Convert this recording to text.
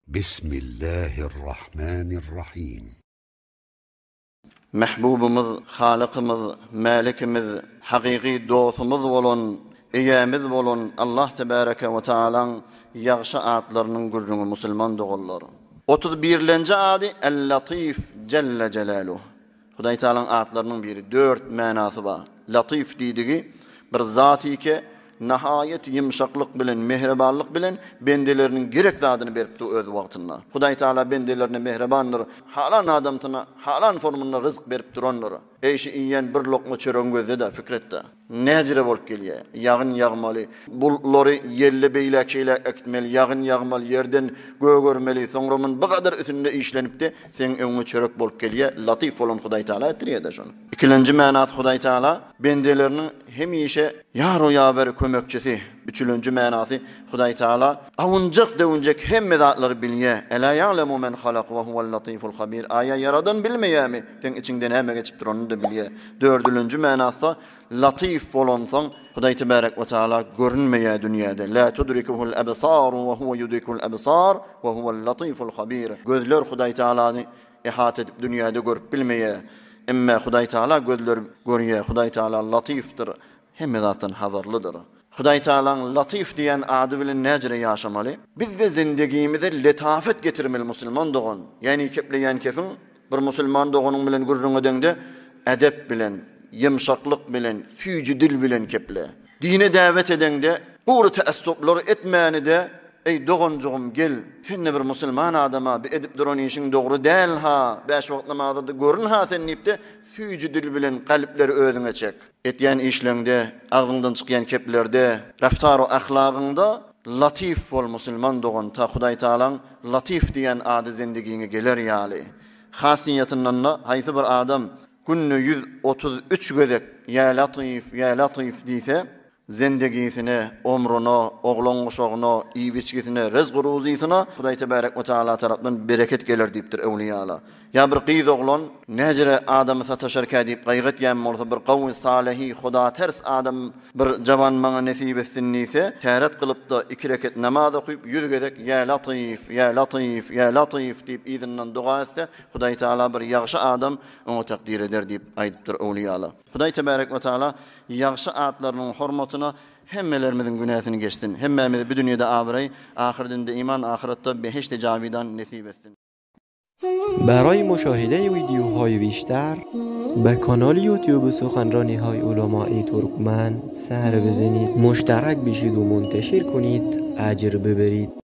Bismillahirrahmanirrahim. Mähbubymyz, Halykymyz, Mälikimiz, hakyky dostumyz bolan, Eýämiz bolan Allah Tebäreke we Taalaň ýagşy atlarynyň gürrüňi musulman doganlar. Otuz birlenji ady El-Latyf Jelle Jelaluh. Hudaý Tagalaň atlarynyň biri, dört manasy bar. Latyf diýdigi, bir zat ike, nahaýat ýumşaklyk bilen, mähribanlyk bilen bendeleriniň gerek zadyny berip dur öz wagtynda. Hudaý Tagala bendelerine mähribandyr, halan adamsyna halan formunda ryzk berip durandyr. Eý şu iýýän bir lokma çöregiň gözde-de, pikir et-de. Näjire bolup gelýär. Ýagyn ýagmaly, bulutlary ýelde beýläk-şeýläk äkitmeli, ýagyn ýagmaly, ýerden gögermeli, soňra mun bu gadar üsünde işlenipdi, seň öňüňe çörek bolup gelýär, Latyf bolan Hudaý Taala etdirýär-dä şony. Ikilenji manasy Hudaý Taala bendeleriniň hemişe ýar-u-ýaweri, kömekçisi. Üçülenji manasy Hudaý Taala awunjak-döwünjek hemme zatlary bilýär. Elâ ya'lemu men halak we huwel latiful habir. Aýa Ýaradan bilmeýärmi? Seň içiňde näme geçip duranyny-da bilýär. Dördülenji manasy Latyf bolansoň, Hudaý tebärek we taala görünmeýär dünýäde. Lâ tudrikuhul ebsaru we huwe yudrikul ebsar we huwel latiful habir. Gözler Hudaý Taalany ehata edip dünýäde görüp bilmeýär. Emme Hudaý Taala gözler görýär. Hudaý Taala Latyfdyr, hemme zatdan habarlydyr. Hudaý Taalaň Latyf diýen ady bilen näjere ýaşamaly? Biz-de zindegimize letafet getirmeli musulman dogan. Ýagny kepleýän kefiň Bir musulman doganyň bilen gürrüň edeňde, edep bilen, ýumşaklyk bilen, süýji dil bilen keple. Dine däwet edeňde, gury täessuplar etmäni-de, Eý, doganjygym, gel, sen-de bir musulman adam-a, bi edip duran işiň dogry däl-ha, bäş wagt namaza-da görün-ha sen diýip-de, süýji dil bilen kalpleri özüňe çek. Etýän işleňde, agzyňdan çykýan keplerde, raftaru ahlagyňda latyf bol musulman dogan ta Hudaý Tagalaň Latyf diýen ady zendigiňe geler ýaly. Hasiýetyndan-da haýsy bir adam günde 133 gezek Ýa Latyf, Ýa Latyf diýse, zendegisine, omruna, oglan-uşagyna, iýip-içgisine, rezk-u-ruzysyna Hudaý Tebärek we Tagala tarapdan bereket geler diýipdir öwlüýalar. Ýa bir gyz oglan näjere adamy sataşarkä diýip gaýgy etýän bolsa, bir gawy, salyhy, hudaters adam bir jawan maňa nesip etsin diýse, täret kylyp-da, iki reket namaz okyp, ýüz gezek Ýa Latyf, Ýa Latyf, Ýa Latyf diýip yzyndan doga etse, Hudaý Tagala bir ýagşy adam oňa takdyr eder diýip aýdypdyr öwlüýalar. Hudaý Tebärek we Tagala ýagşy atlarynyň hormatyna hemmelerimiziň günäsini geçsin. Hemmämize bu dünýede abraý, ahyrdinde iman, ahyratda behişdi jawidan nesip etsin. برای مشاهده ویدیوهای بیشتر به کانال یوتیوب سخنرانی های علمای ترکمن سر بزنید مشترک بشید و منتشر کنید اجر ببرید.